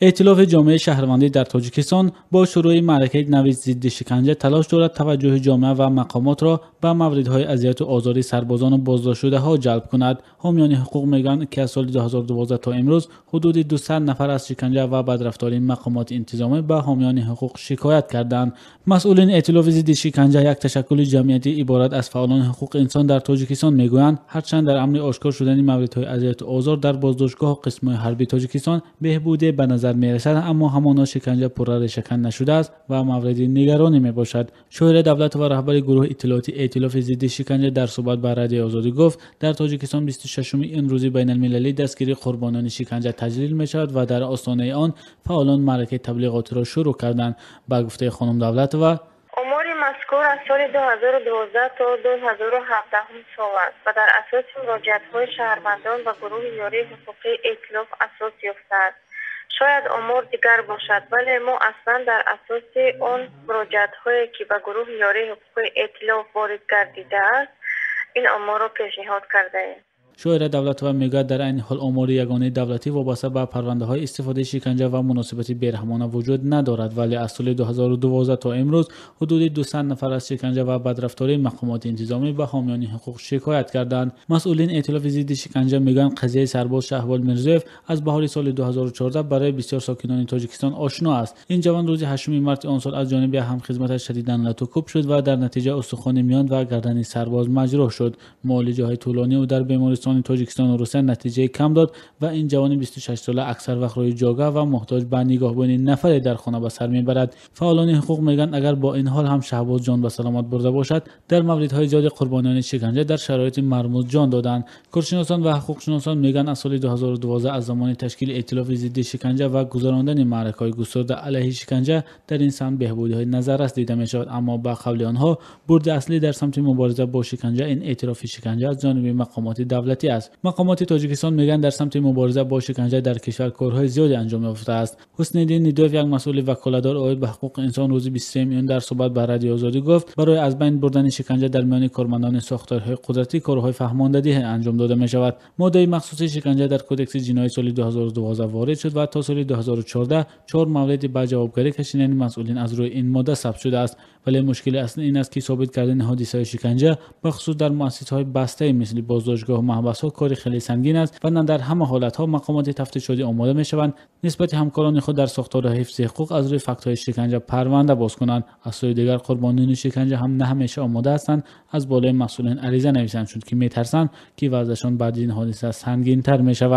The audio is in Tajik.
Эътилофи ҷомеаи шаҳрвандӣ дар Тоҷикистон бо шурӯи маъракаи нави зидди шиканҷа талош дорад таваҷҷӯҳи ҷомеа ва мақомотро ба мавридҳои азияту озори сарбозону боздоштшудаҳо ҷалб кунад. Ҳомиёни ҳуқуқ мегӯянд, ки аз соли 2012 то имрӯз ҳудуди 200 нафар аз шиканҷа ва бадрафтории мақомоти интизомӣ ба ҳомиёни ҳуқуқ шикоят карданд. Масъулини эътилофи зидди шиканҷа, як ташаккули ҷамъиятӣ иборат аз фаъолони ҳуқуқи инсон дар Тоҷикистон, мегӯянд, ҳарчанд дар амри ошкор шудани мавридҳои азияту озор дар боздоштгоҳу қисмҳои ҳарбии Тоҷикистон беҳбуде ба назар мерасад, аммо ҳамоно шиканҷа пурра решакан нашудааст ва мавриди нигаронӣ мебошад. Шоира Давлатова, раҳбари гурӯҳи иттилоотии эътилофи зидди шиканҷа, дар суҳбат ба Радиои Озодӣ гуфт, дар Тоҷикистон 26-уми июн рӯзи байналмилалии дастгирии қурбонони шиканҷа таҷлил мешавад ва дар остонаи он фаъолон маъракаи таблиғотиро шурӯъ карданд. Ба гуфтаи хонум Давлатова, омори мазкур аз соли 2012 то 2017 сол аст ва дар асоси муроҷиатҳои шаҳрвандон ба гурӯҳи ёрии ҳуқуқии эътилоф асос ёфтааст. Шояд омор дигар бошад, вале мо аслан дар асоси он муроҷиатҳое, ки ба гурӯҳи ёрии ҳуқуқии эътилоф ворид гардидааст, ин оморро пешниҳод кардаем. Шоира Давлатова мегӯяд, дар айни ҳол омори ягонаи давлатӣ вобаста ба парвандаҳои истифодаи шиканҷа ва муносибати бераҳмона вуҷуд надорад, вале аз соли 2012 то имрӯз ҳудуди 200 нафар аз шиканҷа ва бадрафтории мақомоти интизомӣ ба ҳомиёни ҳуқуқ шикоят карданд. Масъулини эътилофи зидди шиканҷа мегӯянд, қазияи сарбоз Шаҳбол Мирзоев аз баҳори соли 2014 барои бисёр сокинони Тоҷикистон ошно аст. Ин ҷавон рӯзи 8 марти он сол аз ҷониби ҳамхизматаш шадидан латукӯб шуд ва дар натиҷа устухони миён ва гардани сарбоз маҷрӯҳ шуд. Муолиҷаҳои тӯлонӣ ӯ дар бемористони Тоҷикистону Русия натиҷаи кам дод ва ин ҷавони 26сола аксар вақт рӯи ҷога ва муҳтоҷ ба нигаҳбонии нафаре дар хона ба сар мебарад. Фаъолони ҳуқуқ мегӯянд, агар бо ин ҳол ҳам Шаҳбоз ҷон ба саломат бурда бошад, дар мавридҳои зиёди қурбониёни шиканҷа дар шароити мармуз ҷон доданд. Коршиносон ва ҳуқуқшиносон мегӯянд, аз соли 2012 аз замони ташкили эътилофи зидди шиканҷа ва гузарондани маъракаҳои густурда алайҳи шиканҷа дар ин самт беҳбудиҳои назаррас дида мешавад, аммо ба қавли онҳо бурди аслӣ дар самти мубориза бо шиканҷа ин эътирофи шиканҷа аз ҷониби мақомоти давлатӣ аст. Мақомоти Тоҷикистон мегӯянд, дар самти мубориза бо шиканҷа дар кишвар корҳои зиёде анҷом ёфтааст. Ҳусниддин Нидоев, як масъули ваколатдор оид ба ҳуқуқи инсон, рӯзи 23 июн дар суҳбат ба Радиои Озодӣ гуфт, барои аз байн бурдани шиканҷа дар миёни кормандони сохторҳои қудратӣ корҳои фаҳмондадиҳе анҷом дода мешавад. Моддаи махсуси шиканҷа дар Кодекси ҷиноии соли 2012 ворид шуд ва то соли 2014 чор мавриди ба ҷавобгарӣ кашидани масъулин аз рӯи ин модда сабт шудааст. Вале мушкили аслӣ ин аст, ки собит кардани ҳодисаҳои шиканҷа бахусус дар муассисаҳои бастае мисли боздоштгоҳу маҳбасҳо кори хеле сангин аст ва на дар ҳама ҳолатҳо мақомоти тафтишотӣ омода мешаванд нисбати ҳамкорони худ дар сохторҳои ҳифзи ҳуқуқ аз рӯи фактҳои шиканҷа парванда боз кунанд. Аз сӯи дигар, қурбониёни шиканҷа ҳам на ҳамеша омода ҳастанд аз болои масъулин ариза нависанд, чунки метарсанд, ки вазъашон баъди ин ҳодиса сангинтар мешавад.